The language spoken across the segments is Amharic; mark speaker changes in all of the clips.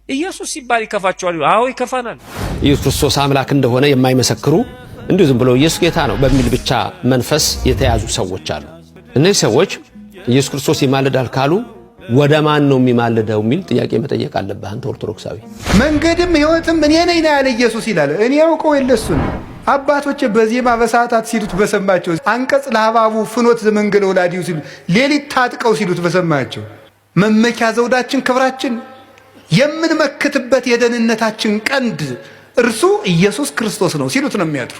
Speaker 1: ኢየሱስ ሲባል ይከፋቸዋል። አዎ ይከፋናል።
Speaker 2: ኢየሱስ ክርስቶስ አምላክ እንደሆነ የማይመሰክሩ እንዲሁ ዝም ብሎ ኢየሱስ ጌታ ነው በሚል ብቻ መንፈስ የተያዙ ሰዎች አሉ። እነዚህ ሰዎች ኢየሱስ ክርስቶስ ይማልዳል ካሉ ወደ ማን ነው የሚማልደው የሚል ጥያቄ መጠየቅ አለብህ አንተ ኦርቶዶክሳዊ።
Speaker 3: መንገድም ሕይወትም እኔ ነኝ ነው ያለ ኢየሱስ ይላል። እኔ ያውቀው የለሱን አባቶች በዜማ በሰዓታት ሲሉት በሰማቸው፣ አንቀጽ ለሀባቡ ፍኖት ዘመንገለ ወላዲሁ ሲሉት፣ ሌሊት ታጥቀው ሲሉት በሰማቸው፣ መመኪያ ዘውዳችን ክብራችን የምንመክትበት የደህንነታችን ቀንድ እርሱ ኢየሱስ ክርስቶስ ነው ሲሉት ነው የሚያድሩ።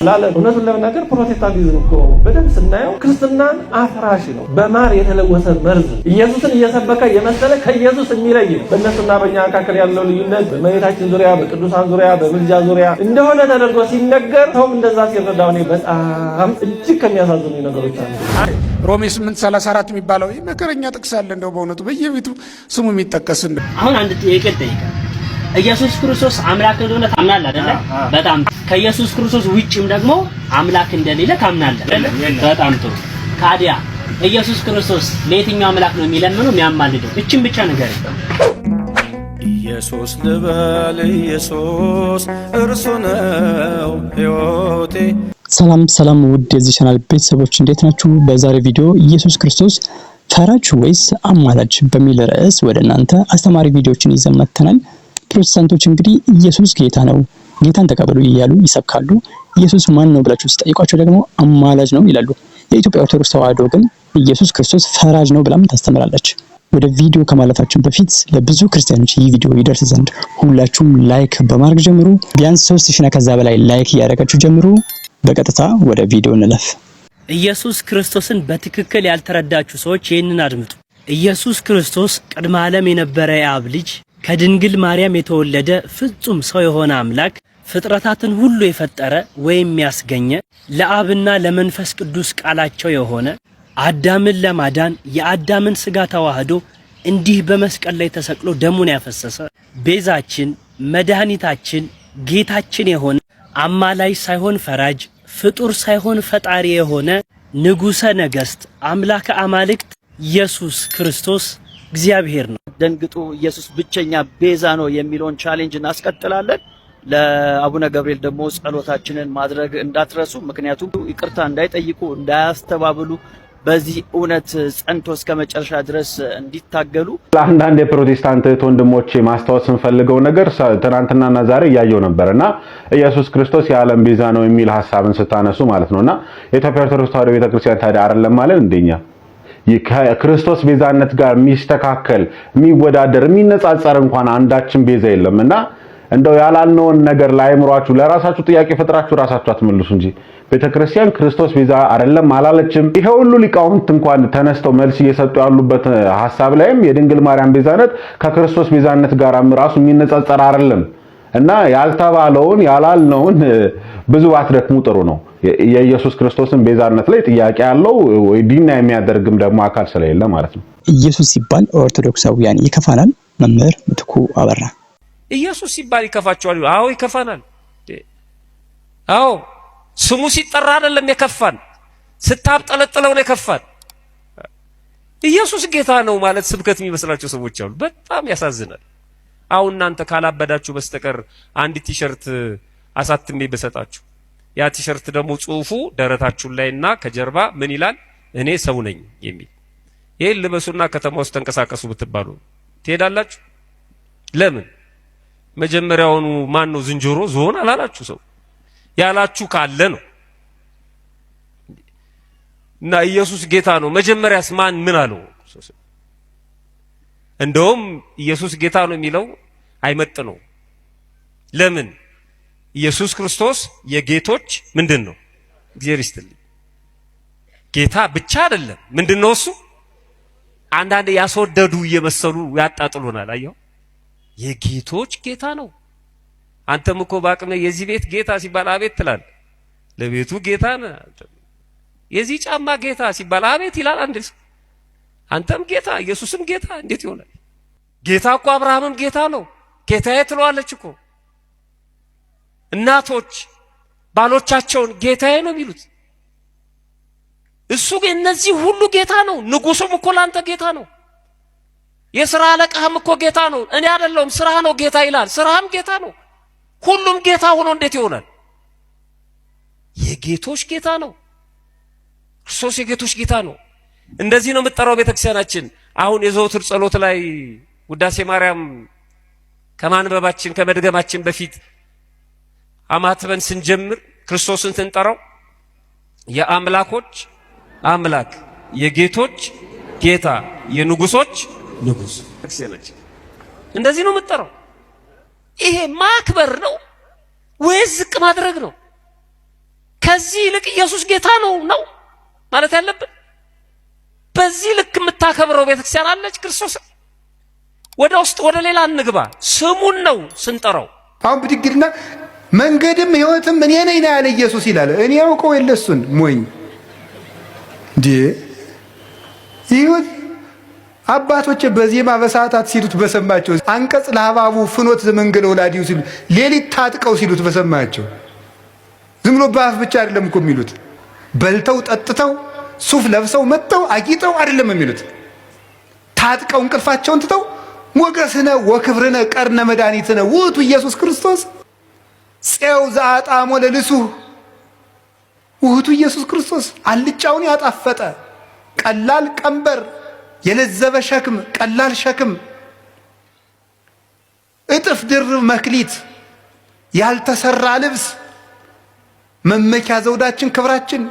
Speaker 4: ላለ እውነቱን ለመናገር ፕሮቴስታንቲዝም እኮ በደንብ ስናየው ክርስትናን አፍራሽ ነው። በማር የተለወሰ መርዝ ኢየሱስን እየሰበከ የመሰለ ከኢየሱስ የሚለይ ነው። በእነሱና በእኛ መካከል ያለው ልዩነት በመሬታችን ዙሪያ፣ በቅዱሳን ዙሪያ፣ በምልጃ ዙሪያ እንደሆነ ተደርጎ ሲነገር ሰውም እንደዛ ሲረዳው እኔ በጣም እጅግ ከሚያሳዝኑ ነገሮች አንዱ
Speaker 5: ሮሜ 8:34 የሚባለው መከረኛ ጥቅስ አለ። እንደው በእውነቱ በየቤቱ ስሙ የሚጠቀስ
Speaker 6: አሁን አንድ ጥያቄ ልጠይቅህ። ኢየሱስ ክርስቶስ አምላክ እንደሆነ ታምናለህ አይደለ? በጣም ከኢየሱስ ክርስቶስ ውጭም ደግሞ አምላክ እንደሌለ ታምናለህ። በጣም ጥሩ። ታዲያ ኢየሱስ ክርስቶስ ለየትኛው አምላክ ነው የሚለምነው የሚያማልደው? እችን ብቻ ነገር
Speaker 7: ኢየሱስ ልበል ኢየሱስ እርሱ ነው ሕይወቴ።
Speaker 8: ሰላም ሰላም፣ ውድ የዚህ ቻናል ቤተሰቦች እንዴት ናችሁ? በዛሬ ቪዲዮ ኢየሱስ ክርስቶስ ፈራጅ ወይስ አማላጅ በሚል ርዕስ ወደ እናንተ አስተማሪ ቪዲዮዎችን ይዘን መጥተናል። ፕሮቴስታንቶች እንግዲህ ኢየሱስ ጌታ ነው፣ ጌታን ተቀበሉ እያሉ ይሰብካሉ። ኢየሱስ ማን ነው ብላችሁ ስትጠይቋቸው ደግሞ አማላጅ ነው ይላሉ። የኢትዮጵያ ኦርቶዶክስ ተዋሕዶ ግን ኢየሱስ ክርስቶስ ፈራጅ ነው ብላም ታስተምራለች። ወደ ቪዲዮ ከማለፋችን በፊት ለብዙ ክርስቲያኖች ይህ ቪዲዮ ይደርስ ዘንድ ሁላችሁም like በማድረግ ጀምሩ። ቢያንስ 3000 እና ከዛ በላይ like እያደረጋችሁ ጀምሩ። በቀጥታ ወደ ቪዲዮ እንለፍ።
Speaker 6: ኢየሱስ ክርስቶስን በትክክል ያልተረዳችሁ ሰዎች ይህንን አድምጡ። ኢየሱስ ክርስቶስ ቅድመ ዓለም የነበረ የአብ ልጅ፣ ከድንግል ማርያም የተወለደ ፍጹም ሰው የሆነ አምላክ፣ ፍጥረታትን ሁሉ የፈጠረ ወይም ያስገኘ፣ ለአብና ለመንፈስ ቅዱስ ቃላቸው የሆነ፣ አዳምን ለማዳን የአዳምን ስጋ ተዋህዶ እንዲህ በመስቀል ላይ ተሰቅሎ ደሙን ያፈሰሰ፣ ቤዛችን፣ መድኃኒታችን፣ ጌታችን የሆነ፣ አማላይ ሳይሆን ፈራጅ፣ ፍጡር ሳይሆን ፈጣሪ የሆነ፣ ንጉሠ ነገሥት፣ አምላከ አማልክት ኢየሱስ ክርስቶስ እግዚአብሔር ነው።
Speaker 9: ደንግጡ፣ ኢየሱስ ብቸኛ ቤዛ ነው የሚለውን challenge እናስቀጥላለን። ለአቡነ ገብርኤል ደግሞ ጸሎታችንን ማድረግ እንዳትረሱ። ምክንያቱም ይቅርታ እንዳይጠይቁ፣ እንዳያስተባብሉ፣ በዚህ እውነት ጸንቶ እስከ መጨረሻ ድረስ እንዲታገሉ።
Speaker 10: ለአንዳንድ የፕሮቴስታንት እህት ወንድሞቼ ማስታወስ ስንፈልገው ነገር ትናንትናና ዛሬ እያየው ነበር እና ኢየሱስ ክርስቶስ የዓለም ቤዛ ነው የሚል ሀሳብን ስታነሱ ማለት ነውና የኢትዮጵያ ኦርቶዶክስ ተዋሕዶ ቤተክርስቲያን ታዲያ አይደለም ማለት እንደኛ ከክርስቶስ ቤዛነት ጋር የሚስተካከል፣ የሚወዳደር፣ የሚነጻጸር እንኳን አንዳችን ቤዛ የለም። እና እንደው ያላልነውን ነገር ለአእምሯችሁ ለራሳችሁ ጥያቄ ፈጥራችሁ ራሳችሁ አትመልሱ እንጂ ቤተክርስቲያን ክርስቶስ ቤዛ አይደለም አላለችም። ይሄ ሁሉ ሊቃውንት እንኳን ተነስተው መልስ እየሰጡ ያሉበት ሐሳብ ላይም የድንግል ማርያም ቤዛነት ከክርስቶስ ቤዛነት ጋር ራሱ የሚነጻጸር አይደለም። እና ያልተባለውን ያላልነውን ብዙ ባትደክሙ ጥሩ ነው። የኢየሱስ ክርስቶስን ቤዛነት ላይ ጥያቄ ያለው ወይ ዲና የሚያደርግም ደግሞ አካል ስለሌለ ማለት ነው።
Speaker 8: ኢየሱስ ሲባል ኦርቶዶክሳውያን ይከፋናል። መምህር ምትኩ አበራ።
Speaker 1: ኢየሱስ ሲባል ይከፋቸዋል። አዎ ይከፋናል። አዎ ስሙ ሲጠራ አይደለም የከፋን፣ ስታብጠለጥለው ነው የከፋን። ኢየሱስ ጌታ ነው ማለት ስብከት የሚመስላቸው ሰዎች አሉ። በጣም ያሳዝናል። አሁን እናንተ ካላበዳችሁ በስተቀር አንድ ቲሸርት አሳትሜ በሰጣችሁ ያ ቲሸርት ደግሞ ጽሁፉ ደረታችሁን ላይና ከጀርባ ምን ይላል? እኔ ሰው ነኝ የሚል፣ ይሄን ልበሱና ከተማ ውስጥ ተንቀሳቀሱ ብትባሉ ትሄዳላችሁ? ለምን? መጀመሪያውኑ ማን ነው ዝንጀሮ ዝሆን አላላችሁ? ሰው ያላችሁ ካለ ነው። እና ኢየሱስ ጌታ ነው። መጀመሪያስ ማን ምን አለው? እንደውም ኢየሱስ ጌታ ነው የሚለው አይመጥ ነው። ለምን? ኢየሱስ ክርስቶስ የጌቶች ምንድን ነው? እግዚአብሔር ይስጥልኝ። ጌታ ብቻ አይደለም። ምንድን ነው እሱ? አንዳንድ ያስወደዱ እየመሰሉ ያጣጥሉናል። አየው፣ የጌቶች ጌታ ነው። አንተም እኮ በአቅምህ የዚህ ቤት ጌታ ሲባል አቤት ትላለህ። ለቤቱ ጌታ ነህ። የዚህ ጫማ ጌታ ሲባል አቤት ይላል አንድ ሰው። አንተም ጌታ ኢየሱስም ጌታ እንዴት ይሆናል? ጌታ እኮ አብርሃምም ጌታ ነው። ጌታዬ ትለዋለች እኮ። እናቶች ባሎቻቸውን ጌታዬ ነው የሚሉት። እሱ ግን እነዚህ ሁሉ ጌታ ነው። ንጉሱም እኮ ለአንተ ጌታ ነው። የሥራ አለቃህም እኮ ጌታ ነው። እኔ አይደለሁም ስራህ ነው ጌታ ይላል። ስራህም ጌታ ነው። ሁሉም ጌታ ሆኖ እንዴት ይሆናል? የጌቶች ጌታ ነው ክርስቶስ፣ የጌቶች ጌታ ነው። እንደዚህ ነው የምትጠራው ቤተክርስቲያናችን። አሁን የዘውትር ጸሎት ላይ ውዳሴ ማርያም ከማንበባችን ከመድገማችን በፊት አማትበን ስንጀምር ክርስቶስን ስንጠራው የአምላኮች አምላክ የጌቶች ጌታ የንጉሶች ንጉስ ክርስቲያናችን እንደዚህ ነው የምትጠራው። ይሄ ማክበር ነው ወይስ ዝቅ ማድረግ ነው? ከዚህ ይልቅ ኢየሱስ ጌታ ነው ነው ማለት ያለብን። በዚህ ልክ የምታከብረው ቤተክርስቲያን አለች ክርስቶስ። ወደ ውስጥ ወደ ሌላ እንግባ። ስሙን ነው ስንጠራው።
Speaker 3: አሁን ብድግድና መንገድም ሕይወትም እኔ ነኝ ነው ያለ ኢየሱስ ይላል። እኔ ያውቀው የለ እሱን ሞኝ እንዴ ይሁት አባቶች በዜማ በሰዓታት ሲሉት በሰማቸው አንቀጽ ለሀባቡ ፍኖት ዘመንገለ ወላዲው ሲሉ ሌሊት ታጥቀው ሲሉት በሰማቸው። ዝም ብሎ በአፍ ብቻ አይደለም እኮ የሚሉት፣ በልተው ጠጥተው ሱፍ ለብሰው መጥተው አጊጠው አይደለም የሚሉት፣ ታጥቀው እንቅልፋቸውን ትተው ሞገስነ ወክብርነ ቀርነ መድኃኒትነ ውእቱ ኢየሱስ ክርስቶስ ፄው ዘአጣሞ ለልሱህ ውእቱ ኢየሱስ ክርስቶስ አልጫውን ያጣፈጠ ቀላል ቀንበር የለዘበ ሸክም ቀላል ሸክም እጥፍ ድርብ መክሊት ያልተሰራ ልብስ መመኪያ ዘውዳችን ክብራችን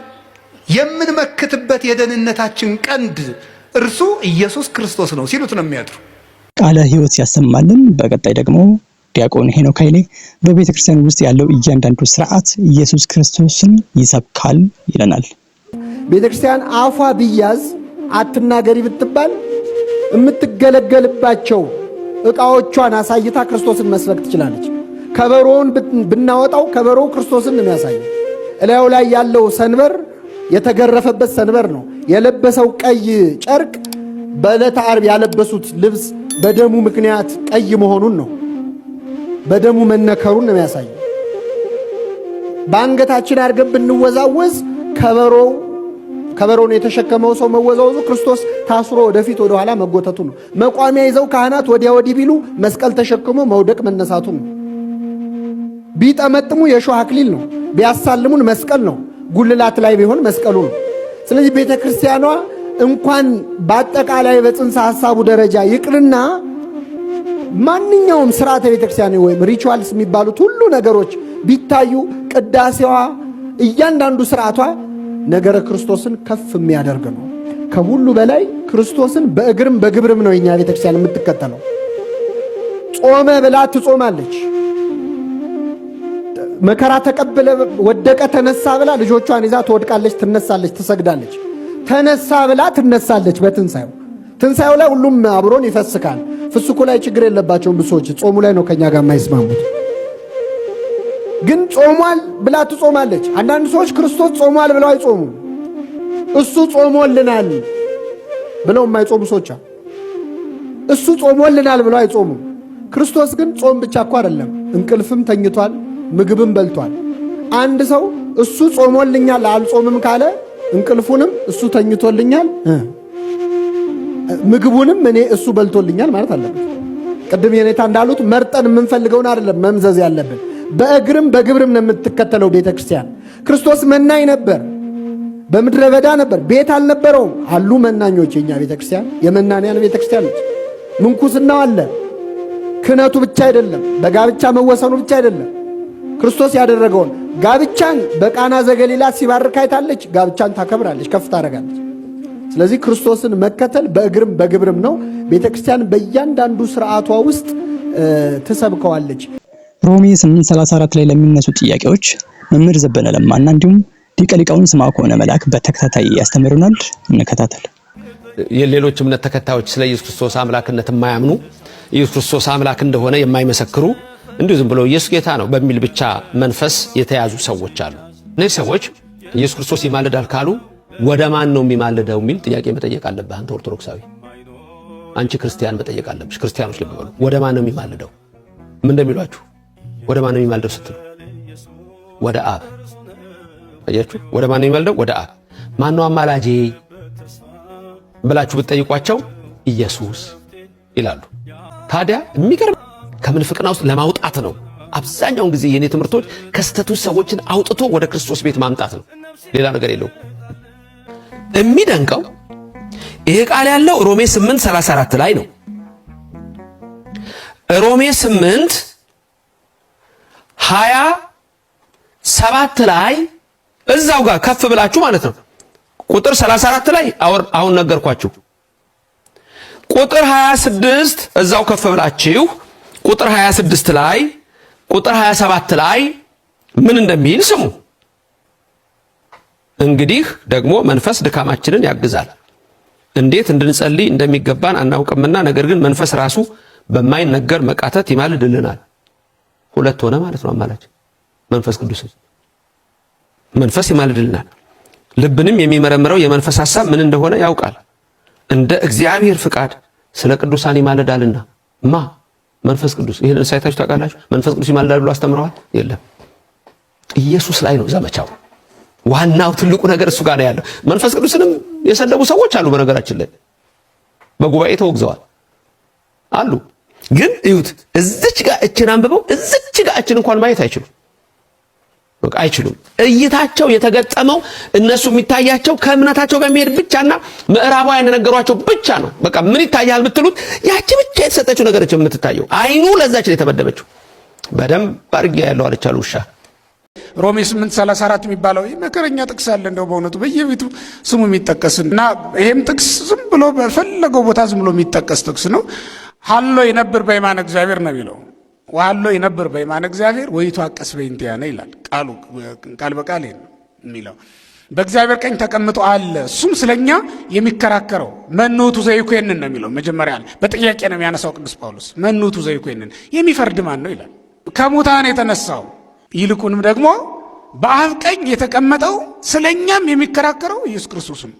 Speaker 3: የምንመክትበት የደህንነታችን ቀንድ እርሱ ኢየሱስ ክርስቶስ ነው ሲሉት ነው የሚያድሩ።
Speaker 8: ቃለ ሕይወት ያሰማልን። በቀጣይ ደግሞ ዲያቆን ሄኖክ ኃይሌ በቤተ ክርስቲያን ውስጥ ያለው እያንዳንዱ ስርዓት ኢየሱስ ክርስቶስን ይሰብካል ይለናል።
Speaker 11: ቤተ ክርስቲያን አፏ ቢያዝ አትናገሪ ብትባል የምትገለገልባቸው ዕቃዎቿን አሳይታ ክርስቶስን መስበክ ትችላለች። ከበሮውን ብናወጣው ከበሮው ክርስቶስን ነው የሚያሳየው። እላዩ ላይ ያለው ሰንበር የተገረፈበት ሰንበር ነው። የለበሰው ቀይ ጨርቅ በዕለተ ዓርብ ያለበሱት ልብስ በደሙ ምክንያት ቀይ መሆኑን ነው። በደሙ መነከሩን ነው የሚያሳየው። በአንገታችን አድርገን ብንወዛወዝ ከበሮው ከበሮውን የተሸከመው ሰው መወዛወዙ ክርስቶስ ታስሮ ወደፊት ወደ ኋላ መጎተቱ ነው። መቋሚያ ይዘው ካህናት ወዲያ ወዲህ ቢሉ መስቀል ተሸክሞ መውደቅ መነሳቱ ነው። ቢጠመጥሙ የእሾህ አክሊል ነው። ቢያሳልሙን መስቀል ነው። ጉልላት ላይ ቢሆን መስቀሉ ነው። ስለዚህ ቤተ ክርስቲያኗ እንኳን በአጠቃላይ በጽንሰ ሐሳቡ ደረጃ ይቅርና ማንኛውም ስርዓተ ቤተ ክርስቲያን ወይም rituals የሚባሉት ሁሉ ነገሮች ቢታዩ ቅዳሴዋ፣ እያንዳንዱ ስርዓቷ ነገረ ክርስቶስን ከፍ የሚያደርግ ነው። ከሁሉ በላይ ክርስቶስን በእግርም በግብርም ነው የኛ ቤተክርስቲያን የምትከተለው። ጾመ ብላ ትጾማለች። መከራ ተቀብለ ወደቀ ተነሳ ብላ ልጆቿን ይዛ ትወድቃለች፣ ትነሳለች፣ ትሰግዳለች። ተነሳ ብላ ትነሳለች። በትንሣኤው ትንሣኤው ላይ ሁሉም አብሮን ይፈስካል። ፍስኩ ላይ ችግር የለባቸውም ብዙ ሰዎች። ጾሙ ላይ ነው ከኛ ጋር የማይስማሙት። ግን ጾሟል ብላ ትጾማለች። አንዳንድ ሰዎች ክርስቶስ ጾሟል ብለው አይጾሙም። እሱ ጾሞልናል ብለው የማይጾሙ ሰዎች አሉ። እሱ ጾሞልናል ብለው አይጾሙም። ክርስቶስ ግን ጾም ብቻ እኮ አይደለም፣ እንቅልፍም ተኝቷል፣ ምግብም በልቷል። አንድ ሰው እሱ ጾሞልኛል አልጾምም ካለ እንቅልፉንም እሱ ተኝቶልኛል፣ ምግቡንም እኔ እሱ በልቶልኛል ማለት አለበት። ቅድም የኔታ እንዳሉት መርጠን የምንፈልገውን አይደለም መምዘዝ ያለብን። በእግርም በግብርም ነው የምትከተለው ቤተ ክርስቲያን። ክርስቶስ መናኝ ነበር፣ በምድረ በዳ ነበር፣ ቤት አልነበረውም። አሉ መናኞች። የኛ ቤተ ክርስቲያን የመናንያን ቤተ ክርስቲያን ነች። ምንኩስናው አለ። ክህነቱ ብቻ አይደለም፣ በጋብቻ መወሰኑ ብቻ አይደለም። ክርስቶስ ያደረገውን ጋብቻን በቃና ዘገሊላ ሲባርክ አይታለች። ጋብቻን ታከብራለች፣ ከፍ ታደርጋለች። ስለዚህ ክርስቶስን መከተል በእግርም በግብርም ነው። ቤተ ክርስቲያን በእያንዳንዱ ስርዓቷ ውስጥ ትሰብከዋለች።
Speaker 8: ሮሜ 8:34 ላይ ለሚነሱ ጥያቄዎች መምህር ዘበነ ለማና እንዲሁም ሊቀ ሊቃውንት ስምዐኮነ መልአክ በተከታታይ ያስተምሩናል። እንከታተል።
Speaker 2: የሌሎች እምነት ተከታዮች ስለ ኢየሱስ ክርስቶስ አምላክነት የማያምኑ፣ ኢየሱስ ክርስቶስ አምላክ እንደሆነ የማይመሰክሩ፣ እንዲሁ ዝም ብሎ ኢየሱስ ጌታ ነው በሚል ብቻ መንፈስ የተያዙ ሰዎች አሉ። እነዚህ ሰዎች ኢየሱስ ክርስቶስ ይማልዳል ካሉ ወደ ማን ነው የሚማልደው የሚል ጥያቄ መጠየቅ አለብህ። አንተ ኦርቶዶክሳዊ፣ አንቺ ክርስቲያን መጠየቅ አለብሽ። ክርስቲያኖች ልብ በሉ። ወደ ማን ነው የሚማልደው? ምን እንደሚሏችሁ ወደ ማን ነው የሚማልደው ስትሉ ወደ አብ። አያችሁ፣ ወደ ማን ነው የሚማልደው? ወደ አብ። ማን ነው አማላጄ ብላችሁ ብትጠይቋቸው ኢየሱስ ይላሉ። ታዲያ የሚገርም ከምንፍቅና ውስጥ ለማውጣት ነው። አብዛኛውን ጊዜ የኔ ትምህርቶች ከስተቱ ሰዎችን አውጥቶ ወደ ክርስቶስ ቤት ማምጣት ነው። ሌላ ነገር የለውም። የሚደንቀው ይሄ ቃል ያለው ሮሜ 8:34 ላይ ነው። ሮሜ 8:27 ላይ እዛው ጋር ከፍ ብላችሁ ማለት ነው። ቁጥር 34 ላይ አሁን ነገርኳችሁ። ቁጥር 26 እዛው ከፍ ብላችሁ ቁጥር 26 ላይ ቁጥር 27 ላይ ምን እንደሚል ስሙ። እንግዲህ ደግሞ መንፈስ ድካማችንን ያግዛል፣ እንዴት እንድንጸልይ እንደሚገባን አናውቅምና፣ ነገር ግን መንፈስ ራሱ በማይነገር መቃተት ይማልድልናል። ሁለት ሆነ ማለት ነው። አማላጅ መንፈስ ቅዱስ መንፈስ ይማልድልናል። ልብንም የሚመረምረው የመንፈስ ሐሳብ ምን እንደሆነ ያውቃል፣ እንደ እግዚአብሔር ፍቃድ ስለ ቅዱሳን ይማልዳልና። ማ መንፈስ ቅዱስ። ይሄን ሳይታችሁ ታውቃላችሁ? መንፈስ ቅዱስ ይማልዳል ብሎ አስተምረዋል? የለም። ኢየሱስ ላይ ነው ዘመቻው። ዋናው ትልቁ ነገር እሱ ጋር ነው ያለው። መንፈስ ቅዱስንም የሰደቡ ሰዎች አሉ። በነገራችን ላይ በጉባኤ ተወግዘዋል አሉ። ግን እዩት፣ እዚች ጋር እችን አንብበው እዚች ጋር እችን እንኳን ማየት አይችሉም። በቃ አይችሉም። እይታቸው የተገጠመው እነሱ የሚታያቸው ከእምነታቸው ጋር የሚሄድ ብቻና ምዕራባውያን የነገሯቸው ብቻ ነው። በቃ ምን ይታያል ብትሉት ያቺ ብቻ የተሰጠችው ነገረች የምትታየው። አይኑ ለዛች ነው የተመደበችው። በደንብ አድርጌ ያለው አለች አሉ ውሻ።
Speaker 5: ሮሜ 8:34 የሚባለው መከረኛ ጥቅስ አለ። እንደው በእውነቱ በየቤቱ ስሙ የሚጠቀስ እና ይሄም ጥቅስ ዝም ብሎ በፈለገው ቦታ ዝም ብሎ የሚጠቀስ ጥቅስ ነው። ሀሎ ይነብር በየማነ እግዚአብሔር ነው የሚለው። ወሀሎ ይነብር በየማነ እግዚአብሔር ወይትዋቀስ በእንቲአነ ይላል ቃሉ። ቃል በቃል ይሄ ነው የሚለው። በእግዚአብሔር ቀኝ ተቀምጦ አለ፣ እሱም ስለኛ የሚከራከረው። መኑ ውእቱ ዘይኰንን ነው የሚለው። መጀመሪያ በጥያቄ ነው የሚያነሳው ቅዱስ ጳውሎስ። መኑ ውእቱ ዘይኰንን፣ የሚፈርድ ማን ነው ይላል። ከሙታን የተነሳው ይልቁንም ደግሞ በአብ ቀኝ የተቀመጠው ስለኛም የሚከራከረው ኢየሱስ ክርስቶስ ነው።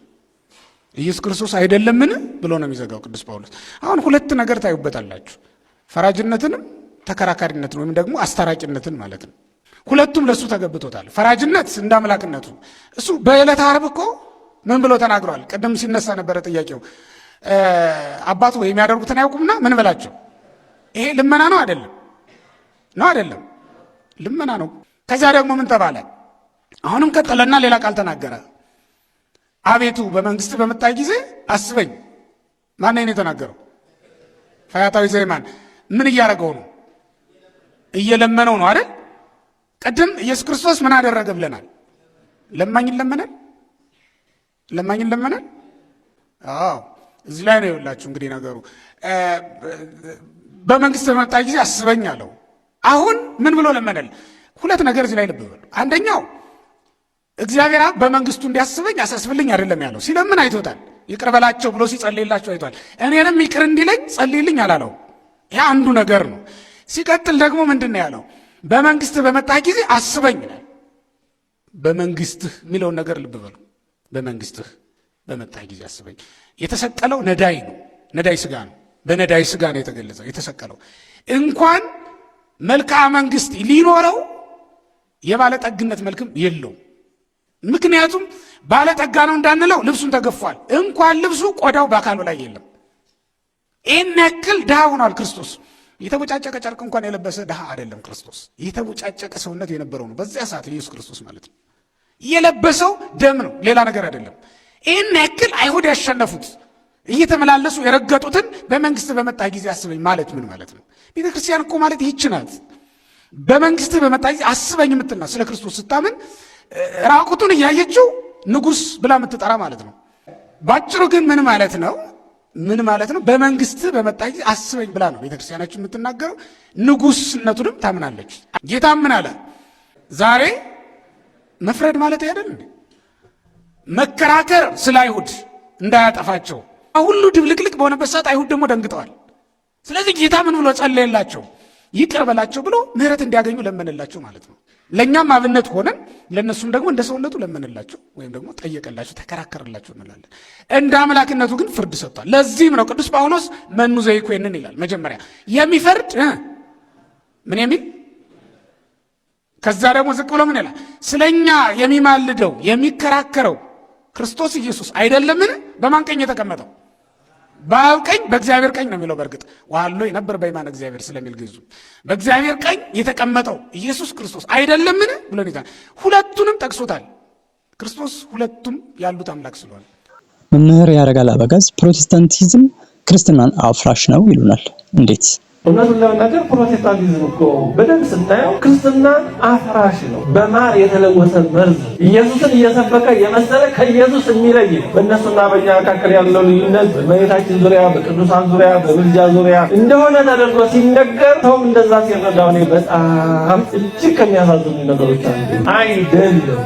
Speaker 5: ኢየሱስ ክርስቶስ አይደለምን ብሎ ነው የሚዘጋው ቅዱስ ጳውሎስ። አሁን ሁለት ነገር ታዩበታላችሁ፣ ፈራጅነትንም ተከራካሪነትን ወይም ደግሞ አስታራቂነትን ማለት ነው። ሁለቱም ለእሱ ተገብቶታል። ፈራጅነት እንደ አምላክነቱ እሱ በዕለተ ዓርብ እኮ ምን ብሎ ተናግሯል? ቅድም ሲነሳ ነበረ ጥያቄው። አባቱ የሚያደርጉትን አያውቁምና ምን በላቸው። ይሄ ልመና ነው አይደለም? ነው አይደለም? ልመና ነው። ከዚያ ደግሞ ምን ተባለ? አሁንም ቀጠለና ሌላ ቃል ተናገረ። አቤቱ በመንግስት በመጣ ጊዜ አስበኝ። ማን ነው የተናገረው? ፈያታዊ ዘየማን። ምን እያደረገው ነው? እየለመነው ነው አይደል? ቅድም ኢየሱስ ክርስቶስ ምን አደረገ ብለናል? ለማኝ ይለመናል? ለማኝ ይለመናል? አዎ፣ እዚህ ላይ ነው የውላችሁ እንግዲህ ነገሩ። በመንግስት በመጣ ጊዜ አስበኝ አለው። አሁን ምን ብሎ ለመነል? ሁለት ነገር እዚህ ላይ ልብ በሉ። አንደኛው እግዚአብሔር አብ በመንግስቱ እንዲያስበኝ አሳስብልኝ አይደለም ያለው። ሲለምን አይቶታል። ይቅር በላቸው ብሎ ሲጸልይላቸው አይቷል። እኔንም ይቅር እንዲለኝ ጸልይልኝ አላለው። ይህ አንዱ ነገር ነው። ሲቀጥል ደግሞ ምንድን ነው ያለው? በመንግስትህ በመጣ ጊዜ አስበኝ ይላል። በመንግስትህ የሚለውን ነገር ልብ በሉ። በመንግስትህ በመጣ ጊዜ አስበኝ። የተሰቀለው ነዳይ ነው። ነዳይ ስጋ ነው። በነዳይ ስጋ ነው የተገለጸው የተሰቀለው። እንኳን መልክዓ መንግስት ሊኖረው የባለጠግነት መልክም የለውም። ምክንያቱም ባለጠጋ ነው እንዳንለው ልብሱን ተገፏል። እንኳን ልብሱ ቆዳው በአካሉ ላይ የለም። ይህን ያክል ድሃ ሆኗል ክርስቶስ። የተቦጫጨቀ ጨርቅ እንኳን የለበሰ ድሃ አይደለም ክርስቶስ። የተቦጫጨቀ ሰውነት የነበረው ነው በዚያ ሰዓት ኢየሱስ ክርስቶስ ማለት ነው። የለበሰው ደም ነው፣ ሌላ ነገር አይደለም። ይህን ያክል አይሁድ ያሸነፉት እየተመላለሱ የረገጡትን በመንግስት በመጣ ጊዜ አስበኝ ማለት ምን ማለት ነው? ቤተ ክርስቲያን እኮ ማለት ይህች ናት። በመንግስት በመጣ ጊዜ አስበኝ የምትልና ስለ ክርስቶስ ስታምን ራቁቱን እያየችው ንጉስ ብላ የምትጠራ ማለት ነው። ባጭሩ ግን ምን ማለት ነው? ምን ማለት ነው? በመንግስት በመጣ ጊዜ አስበኝ ብላ ነው ቤተክርስቲያናችን የምትናገረው። ንጉስነቱንም ታምናለች። ጌታም ምን አለ? ዛሬ መፍረድ ማለት አይደል እንዴ? መከራከር ስለ አይሁድ እንዳያጠፋቸው ሁሉ ድብልቅልቅ በሆነበት ሰዓት አይሁድ ደግሞ ደንግጠዋል። ስለዚህ ጌታ ምን ብሎ ጸለየላቸው? ይቅር በላቸው ብሎ ምሕረት እንዲያገኙ ለመነላቸው ማለት ነው። ለእኛም አብነት ሆነን ለእነሱም ደግሞ እንደ ሰውነቱ ለመነላቸው ወይም ደግሞ ጠየቀላቸው፣ ተከራከረላቸው እንላለን። እንደ አምላክነቱ ግን ፍርድ ሰጥቷል። ለዚህም ነው ቅዱስ ጳውሎስ መኑ ዘይኮንን ይላል። መጀመሪያ የሚፈርድ ምን የሚል ከዛ ደግሞ ዝቅ ብሎ ምን ይላል? ስለኛ የሚማልደው የሚከራከረው ክርስቶስ ኢየሱስ አይደለምን? በማን ቀኝ የተቀመጠው? በአብ ቀኝ በእግዚአብሔር ቀኝ ነው የሚለው። በእርግጥ ወሀሎ ይነብር በየማነ እግዚአብሔር ስለሚል ግዕዙ በእግዚአብሔር ቀኝ የተቀመጠው ኢየሱስ ክርስቶስ አይደለምን ብሎ ሁለቱንም ጠቅሶታል። ክርስቶስ ሁለቱም ያሉት አምላክ ስለሆነ።
Speaker 8: መምህር ያረጋል አበጋዝ ፕሮቴስታንቲዝም ክርስትናን አፍራሽ ነው ይሉናል። እንዴት?
Speaker 4: እውነቱን ለመናገር ፕሮቴስታንቲዝም እኮ በደንብ ስናየው ክርስትናን አፍራሽ ነው። በማር የተለወሰ መርዝ፣ ኢየሱስን እየሰበከ የመሰለ ከኢየሱስ የሚለይ ነው። በእነሱና በእኛ መካከል ያለው ልዩነት በእመቤታችን ዙሪያ፣ በቅዱሳን ዙሪያ፣ በምልጃ ዙሪያ እንደሆነ ተደርጎ ሲነገር ሰውም እንደዛ ሲረዳው እኔ በጣም እጅግ ከሚያሳዝኑ ነገሮች አንዱ አይደለም።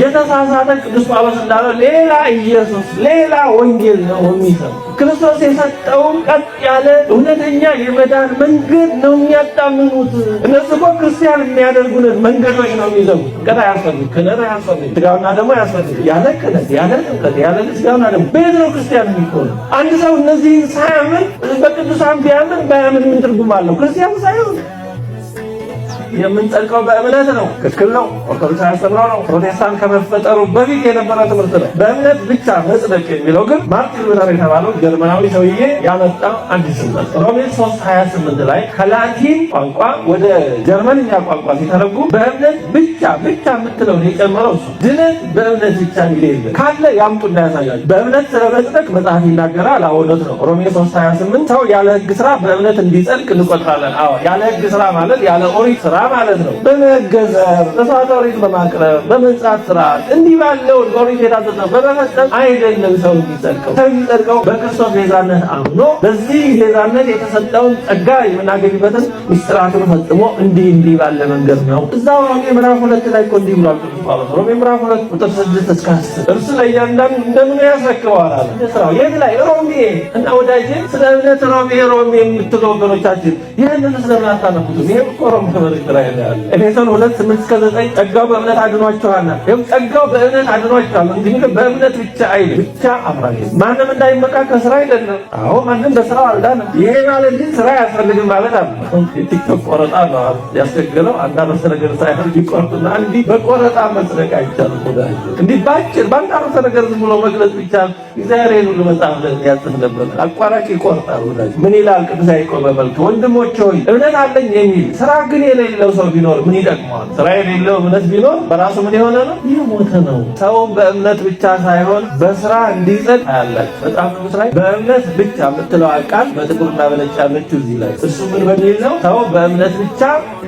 Speaker 4: የተሳሳተ ቅዱስ ጳውሎስ እንዳለው ሌላ ኢየሱስ ሌላ ወንጌል ነው የሚሰብክ። ክርስቶስ የሰጠውን ቀጥ ያለ እውነተኛ የመዳን መንገድ ነው የሚያጣምኑት። እነሱ እኮ ክርስቲያን የሚያደርጉንን መንገዶች ነው የሚዘጉት። ጥምቀት አያስፈልግ፣ ክህነት አያስፈልግ፣ ስጋውና ደሙ አያስፈልግ። ያለ ክህነት፣ ያለ ጥምቀት፣ ያለ ስጋውና ደሙ በየት ነው ክርስቲያን የሚሆነው? አንድ ሰው እነዚህን ሳያምን በቅዱሳን ቢያምን ባያምን ምን ትርጉም አለው? ክርስቲያን ሳይሆን የምንጸድቀው በእምነት ነው። ትክክል ነው። ኦርቶዶክስ ያስተምረው ነው። ፕሮቴስታንት ከመፈጠሩ በፊት የነበረ ትምህርት ነው። በእምነት ብቻ መጽደቅ የሚለው ግን ማርቲን ሉተር የተባለው ጀርመናዊ ሰውዬ ያመጣው አዲስ ትምህርት ሮሜ 3:28 ላይ ከላቲን ቋንቋ ወደ ጀርመንኛ ቋንቋ ሲተረጉም በእምነት ብቻ ብቻ የምትለውን የጨመረው እሱ። ድነት በእምነት ብቻ የሚል የለም። ካለ ያምጡና ያሳያቸው። በእምነት ስለ መጽደቅ መጽሐፍ ይናገራል። አዎ እውነት ነው። ሮሜ 3:28 ሰው ያለ ሕግ ስራ በእምነት እንዲጸድቅ እንቆጥራለን። አዎ ያለ ሕግ ስራ ማለት ያለ ኦሪት ስራ ማለት ነው። በመገዘር፣ መስዋዕተ ኦሪት በማቅረብ፣ በመንጻት ስርዓት እንዲህ ባለው ኦሪት የታዘዘው በመፈጸም አይደለም ሰው የሚጸድቀው። ሰው የሚጸድቀው በክርስቶስ ቤዛነት አምኖ በዚህ ቤዛነት የተሰጠውን ጸጋ የምናገኝበትን ምስጢራቱን ፈጽሞ እንዲህ እንዲህ ባለ መንገድ ነው። እዛው ሮሜ ምዕራፍ 2 ላይ እኮ እንዲህ ብሏል ቅዱስ ጳውሎስ። ሮሜ ምዕራፍ 2 ቁጥር 6 እስከ 10 እርሱ ለእያንዳንዱ እንደምኑ ያስረክበዋል አለ። ስራው የት ላይ? ሮሜ። እና ወዳጄ ስለ እምነት ሮሜ ሮሜ የምትሉ ወገኖቻችን ይህንን ስለምን አታነቡትም? ይሄ እኮ ሮሜ መልእክት ላይ ነው ያለ። ኤፌሶን 2:8 እስከ 9 ጸጋው በእምነት አድኗችኋልና። ይኸው ጸጋው በእምነት አድኗችኋል እንጂ በእምነት ብቻ አይልም። ብቻ አፍራሽ ማንም እንዳይመካ ከስራ አይደለም። አዎ ማንም በስራው አልዳንም። ይሄ ማለት ግን ስራ አያስፈልግም ማለት አይደለም። የቲክቶክ ቆረጣ ነው ያስቸገረው። አንድ አረፍተ ነገር ሳይሆን ሊቆርጡና እንዲህ በቆረጣ መጽደቅ አይቻልም። ወዳጄ እንዲህ ባጭር በአንድ አረፍተ ነገር ዝም ብሎ መግለጽ ብቻ እግዚአብሔር ሁሉ መጽሐፍ ያጽፍ ነበር። አቋራጭ ይቆርጣል። ወዳጄ ምን ይላል ቅዱስ ያዕቆብ በመልእክቱ? ወንድሞች ሆይ እምነት አለኝ የሚል ስራ ግን የሌለው ሰው ቢኖር ምን ይጠቅመዋል? ስራ የሌለው እምነት ቢኖር በራሱ ምን የሆነ ነው? የሞተ ነው። ሰው በእምነት ብቻ ሳይሆን በስራ እንዲጸድቅ አያላችሁ። መጽሐፍ ቅዱስ ላይ በእምነት ብቻ የምትለው ቃል በጥቁርና በነጭ ያለችው እዚህ ላይ እሱ ምን በሚል ነው? ሰው በእምነት ብቻ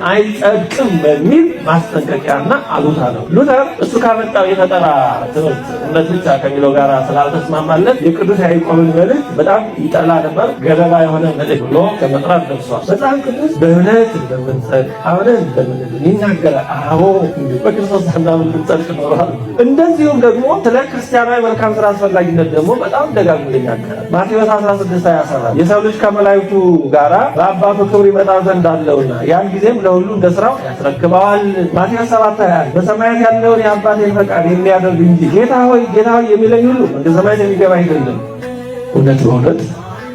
Speaker 4: አይጸድቅም በሚል ማስጠንቀቂያና አሉታ ነው። ሉተር እሱ ካመጣው የፈጠራ ትምህርት እምነት ብቻ ከሚለው ጋር ስላልተስማማለት የቅዱስ ያዕቆብን መልእክት በጣም ይጠላ ነበር። ገለባ የሆነ መልእክት ብሎ ከመጥራት ደርሷል። መጽሐፍ ቅዱስ በእምነት እንደምንጸድቅ አምነን እንደምንድን ይናገራል። አዎ በክርስቶስ ሳናምን ብንጸድቅ ኖሯል። እንደዚሁም ደግሞ ስለ ክርስቲያናዊ መልካም ስራ አስፈላጊነት ደግሞ በጣም ደጋግሞ ይናገራል። ማቴዎስ 16:27 የሰው ልጅ ከመላእክቱ ጋራ በአባቱ ክብር ይመጣ ዘንድ አለውና ያን ጊዜም ለሁሉ እንደ ስራው ያስረክበዋል። ማቴዎስ 7:21 በሰማያት ያለውን የአባቴን ፈቃድ የሚያደርግ እንጂ ጌታ ሆይ ጌታ ሆይ የሚለኝ ሁሉ መንግሥተ ሰማያት የሚገባ አይደለም። እውነት በእውነት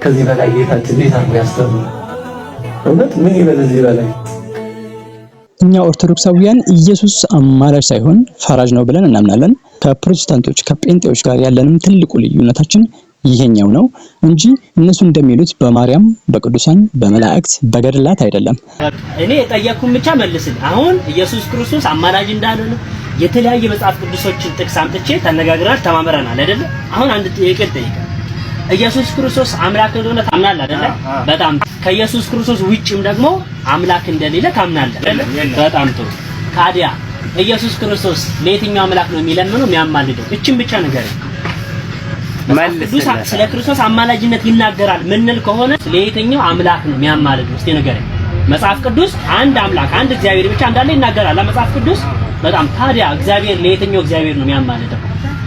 Speaker 4: ከዚህ በላይ ጌታችን እንዴት አድርጎ ያስተምራል? እውነት ምን ይበል እዚህ በላይ?
Speaker 8: እኛ ኦርቶዶክሳውያን ኢየሱስ አማላጅ ሳይሆን ፈራጅ ነው ብለን እናምናለን። ከፕሮቴስታንቶች ከጴንጤዎች ጋር ያለንም ትልቁ ልዩነታችን ይሄኛው ነው እንጂ እነሱ እንደሚሉት በማርያም፣ በቅዱሳን፣ በመላእክት፣ በገድላት አይደለም።
Speaker 6: እኔ የጠየቅኩህን ብቻ መልስልኝ። አሁን ኢየሱስ ክርስቶስ አማላጅ እንዳልሆነ የተለያየ መጽሐፍ ቅዱሶችን ጥቅስ አምጥቼ ተነጋግረናል፣ ተማምረናል አይደለ? አሁን አንድ ጥያቄ ልጠይቅህ። ኢየሱስ ክርስቶስ አምላክ እንደሆነ ታምናለህ አይደለ? በጣም ከኢየሱስ ክርስቶስ ውጭም ደግሞ አምላክ እንደሌለ ታምናለህ አይደለ? በጣም ጥሩ። ታዲያ ኢየሱስ ክርስቶስ ለየትኛው አምላክ ነው የሚለምነው የሚያማልደው? እችን ብቻ ንገረኝ። ቅዱስ ስለ ክርስቶስ አማላጅነት ይናገራል ምንል ከሆነ ለየትኛው አምላክ ነው የሚያማልደው? እስቲ ንገረኝ። መጽሐፍ ቅዱስ አንድ አምላክ አንድ እግዚአብሔር ብቻ እንዳለ ይናገራል መጽሐፍ ቅዱስ። በጣም ታዲያ እግዚአብሔር ለየትኛው እግዚአብሔር ነው የሚያማልደው?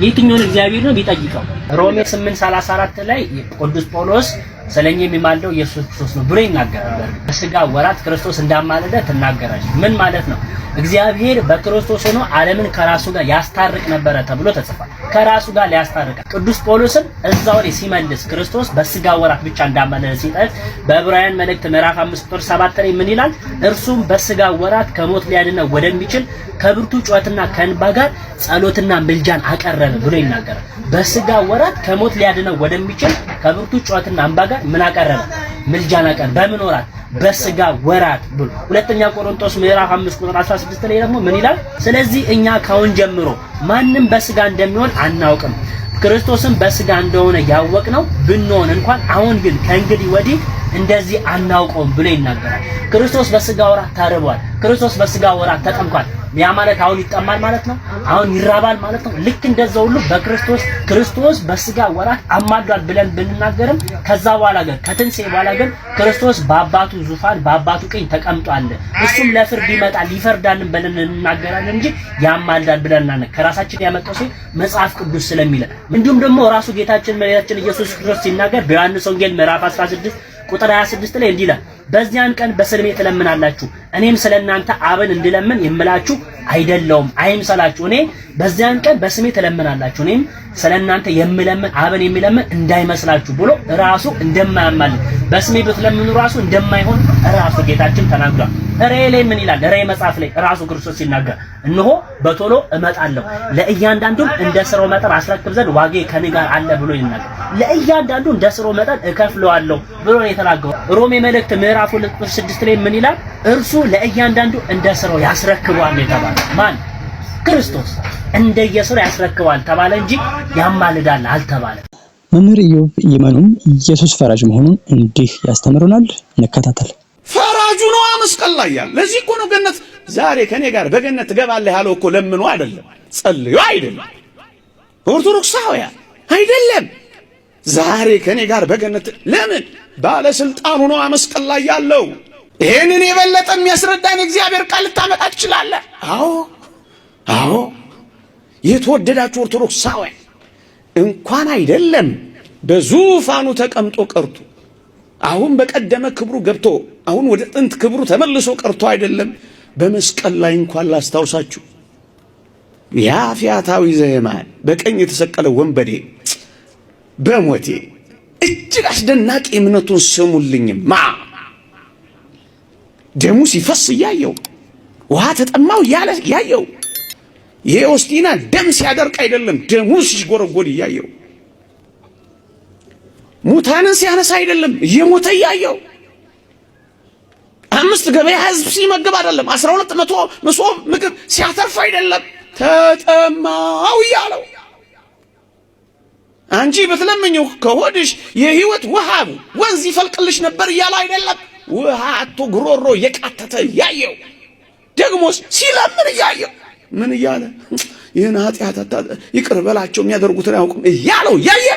Speaker 6: የትኛውን እግዚአብሔር ነው የሚጠይቀው? ሮሜ 8:34 ላይ ቅዱስ ጳውሎስ ስለኛ የሚማልደው ኢየሱስ ክርስቶስ ነው ብሎ ይናገራል። በስጋ ወራት ክርስቶስ እንዳማለደ ትናገራለች። ምን ማለት ነው? እግዚአብሔር በክርስቶስ ሆኖ ዓለምን ከራሱ ጋር ያስታርቅ ነበረ ተብሎ ተጽፏል። ከራሱ ጋር ሊያስታርቃል። ቅዱስ ጳውሎስም እዛው ላይ ሲመልስ ክርስቶስ በስጋ ወራት ብቻ እንዳማለደ ሲጠቅስ በዕብራውያን መልእክት ምዕራፍ 5 ቁጥር 7 ላይ ምን ይላል? እርሱም በስጋ ወራት ከሞት ሊያድነው ወደሚችል ከብርቱ ጩኸትና ከእንባ ጋር ጸሎትና ምልጃን አቀረበ ብሎ ይናገራል። በስጋ ወራት ከሞት ሊያድነው ወደሚችል ከብርቱ ጩኸትና እንባ ጋር ምን አቀረበ? ምልጃን አቀረበ። በምን ወራት? በስጋ ወራት ብሎ። ሁለተኛ ቆሮንቶስ ምዕራፍ 5 ቁጥር 16 ላይ ደግሞ ምን ይላል? ስለዚህ እኛ ካሁን ጀምሮ ማንም በስጋ እንደሚሆን አናውቅም፣ ክርስቶስም በስጋ እንደሆነ ያወቅነው ብንሆን እንኳን አሁን ግን ከእንግዲህ ወዲህ እንደዚህ አናውቀውም ብሎ ይናገራል። ክርስቶስ በስጋ ወራት ተርቧል። ክርስቶስ በስጋ ወራት ተጠምቋል። ያ ማለት አሁን ይጠማል ማለት ነው። አሁን ይራባል ማለት ነው። ልክ እንደዛ ሁሉ በክርስቶስ ክርስቶስ በስጋ ወራት አማልዷል ብለን ብንናገርም ከዛ በኋላ ግን ከትንሣኤ በኋላ ግን ክርስቶስ በአባቱ ዙፋን በአባቱ ቀኝ ተቀምጧል። እሱም ለፍርድ ይመጣል ይፈርዳልን ብለን እንናገራለን እንጂ ያማልዳል ብለን ከራሳችን ያመጣው ሲሆን መጽሐፍ ቅዱስ ስለሚለ እንዲሁም ደግሞ ራሱ ጌታችን መድኃኒታችን ኢየሱስ ክርስቶስ ሲናገር በዮሐንስ ወንጌል ምዕራፍ 16 ቁጥር 26 ላይ እንዲህ ይላል፣ በዚያን ቀን በስሜ ትለምናላችሁ፣ እኔም ስለእናንተ አብን እንድለምን የምላችሁ አይደለውም፣ አይምሰላችሁ። እኔ በዚያን ቀን በስሜ ትለምናላችሁ፣ እኔም ስለእናንተ የምለምን አብን የሚለምን እንዳይመስላችሁ ብሎ ራሱ እንደማያማልድ በስሜ ብትለምኑ ራሱ እንደማይሆን ራሱ ጌታችን ተናግሯል። ራእይ ላይ ምን ይላል? ራእይ መጽሐፍ ላይ ራሱ ክርስቶስ ሲናገር እነሆ በቶሎ እመጣለሁ ለእያንዳንዱም እንደ ስራው መጠን አስረክብ ዘንድ ዋጋዬ ከኔ ጋር አለ ብሎ ይናገር። ለእያንዳንዱ እንደ ስራው መጠን እከፍለዋለሁ ብሎ ነው የተናገረው። ሮሜ መልእክት ምዕራፍ 2 ቁጥር 6 ላይ ምን ይላል? እርሱ ለእያንዳንዱ እንደ ስራው ያስረክበዋል የተባለ ማን? ክርስቶስ እንደየስራው ያስረክበዋል ተባለ እንጂ ያማልዳል አልተባለም።
Speaker 8: መምህር ኢዮብ ይመኑም ኢየሱስ ፈራጅ መሆኑን እንዲህ ያስተምሩናል። እንከታተል።
Speaker 12: ፈራጁ ነው መስቀል ላይ ያለ። ለዚህ እኮ ነው ገነት ዛሬ ከኔ ጋር በገነት ትገባለህ ያለው እኮ ለምኖ አይደለም፣ ጸልዮ አይደለም፣ ኦርቶዶክሳውያን አይደለም። ዛሬ ከኔ ጋር በገነት ለምን? ባለስልጣኑ ነው መስቀል ላይ ያለው። ይሄንን የበለጠ የሚያስረዳን የእግዚአብሔር ቃል ልታመጣ ትችላለህ። አዎ አዎ፣ የተወደዳችሁ ኦርቶዶክሳውያን እንኳን አይደለም በዙፋኑ ተቀምጦ ቀርቶ አሁን በቀደመ ክብሩ ገብቶ አሁን ወደ ጥንት ክብሩ ተመልሶ ቀርቶ አይደለም፣ በመስቀል ላይ እንኳን ላስታውሳችሁ ያ ፊያታዊ ዘየማን በቀኝ የተሰቀለ ወንበዴ በሞቴ እጅግ አስደናቂ እምነቱን ስሙልኝማ። ደሙ ሲፈስ እያየው ውሃ ተጠማው እያለ እያየው የዮስቲና ደም ሲያደርቅ አይደለም ደሙ ሲጎረጎድ እያየው ሙታንን ሲያነሳ አይደለም እየሞተ እያየው 5 ገበያ ህዝብ ሲመግብ አይደለም 1200 መሶብ ምግብ ሲያተርፍ አይደለም ተጠማው እያለው አንቺ ብትለምኚው ከሆድሽ የህይወት ውሃ ወንዝ ይፈልቅልሽ ነበር እያለ አይደለም ውሃ አጥቶ ጉሮሮ እየቃተተ እያየው ደግሞስ ሲለምን እያየው ምን እያለ ይህን ኃጢአት ይቅር በላቸው የሚያደርጉትን አያውቁም እያለው እያየ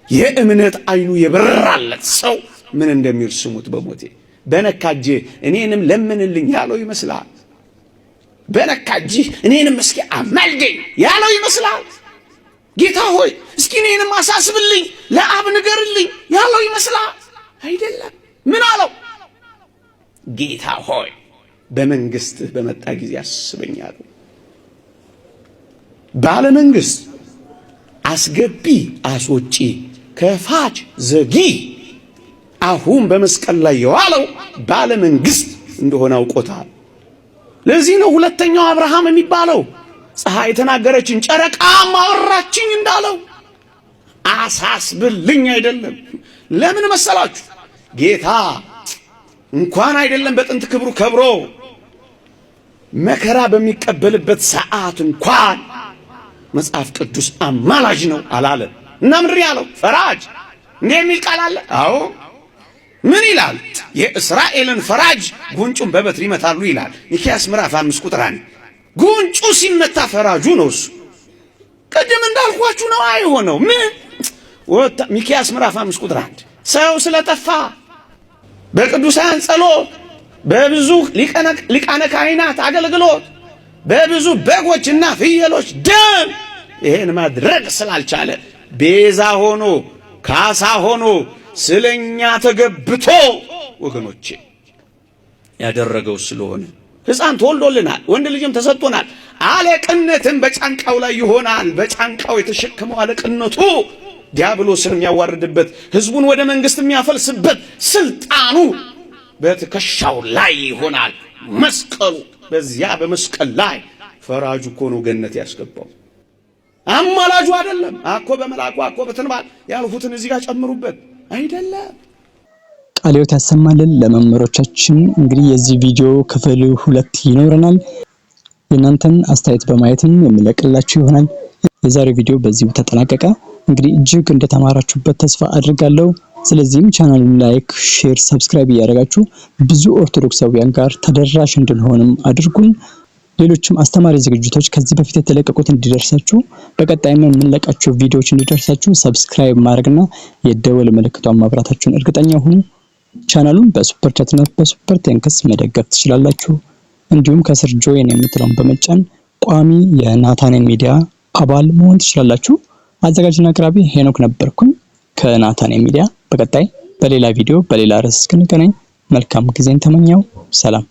Speaker 12: የእምነት አይኑ የበራለት ሰው ምን እንደሚል ስሙት። በሞቴ በነካጄ እኔንም ለምንልኝ ያለው ይመስላል። በነካጅህ እኔንም እስኪ አማልደኝ ያለው ይመስላል። ጌታ ሆይ እስኪ እኔንም አሳስብልኝ፣ ለአብ ንገርልኝ ያለው ይመስላል። አይደለም። ምን አለው? ጌታ ሆይ በመንግስትህ በመጣ ጊዜ አስበኝ አለው። ባለመንግስት አስገቢ አስወጪ ከፋች ዘጊ አሁን በመስቀል ላይ የዋለው ባለመንግስት እንደሆነ አውቆታል። ለዚህ ነው ሁለተኛው አብርሃም የሚባለው። ፀሐይ የተናገረችን ጨረቃ ማወራችኝ እንዳለው አሳስብልኝ አይደለም። ለምን መሰላችሁ? ጌታ እንኳን አይደለም በጥንት ክብሩ ከብሮ መከራ በሚቀበልበት ሰዓት እንኳን መጽሐፍ ቅዱስ አማላጅ ነው አላለም። እና ምንድን ያለው? ፈራጅ እንዲህ የሚል ቃል አለ። አዎ ምን ይላል? የእስራኤልን ፈራጅ ጉንጩን በበትር ይመታሉ ይላል። ሚክያስ ምዕራፍ 5 ቁጥር 1። ጉንጩ ሲመታ ፈራጁ ነው እሱ። ቅድም እንዳልኳችሁ ነው አይሆነው። ምን ሚክያስ ምዕራፍ 5 ቁጥር 1 ሰው ስለጠፋ በቅዱሳን ጸሎት፣ በብዙ ሊቃነ ካህናት አገልግሎት፣ በብዙ በጎችና ፍየሎች ደም ይሄን ማድረግ ስላልቻለ ቤዛ ሆኖ ካሳ ሆኖ ስለኛ ተገብቶ ወገኖቼ ያደረገው ስለሆነ ሕፃን ተወልዶልናል፣ ወንድ ልጅም ተሰጥቶናል፣ አለቅነትም በጫንቃው ላይ ይሆናል። በጫንቃው የተሸከመው አለቅነቱ ዲያብሎስን የሚያዋርድበት፣ ህዝቡን ወደ መንግስት የሚያፈልስበት ስልጣኑ በትከሻው ላይ ይሆናል። መስቀሉ በዚያ በመስቀል ላይ ፈራጁ እኮ ነው ገነት ያስገባው፣ አማላጁ አይደለም። አኮ በመልአኩ አኮ በትንባል ያልሁትን እዚህ ጋር ጨምሩበት አይደለም።
Speaker 8: ቃለ ሕይወት ያሰማልን ለመምህሮቻችን። እንግዲህ የዚህ ቪዲዮ ክፍል 2 ይኖረናል። የእናንተን አስተያየት በማየትም የምለቅላችሁ ይሆናል። የዛሬው ቪዲዮ በዚሁ ተጠናቀቀ። እንግዲህ እጅግ እንደተማራችሁበት ተስፋ አድርጋለሁ። ስለዚህም ቻናሉን like፣ share፣ subscribe እያደረጋችሁ ብዙ ኦርቶዶክሳውያን ጋር ተደራሽ እንድንሆንም አድርጉን። ሌሎችም አስተማሪ ዝግጅቶች ከዚህ በፊት የተለቀቁት እንዲደርሳችሁ በቀጣይም የምንለቃቸው ቪዲዮዎች እንዲደርሳችሁ subscribe ማድረግና የደወል ምልክቷን ማብራታችሁን እርግጠኛ ሁኑ። ቻናሉን በ super chat እና በ super thanks መደገፍ ትችላላችሁ። እንዲሁም ከስር join የምትለውን በመጫን ቋሚ የናታኔል ሚዲያ አባል መሆን ትችላላችሁ። አዘጋጅና አቅራቢ ሄኖክ ነበርኩኝ ከናታኔል ሚዲያ። በቀጣይ በሌላ ቪዲዮ በሌላ ርዕስ እስክንገናኝ መልካም ጊዜን ተመኘው። ሰላም።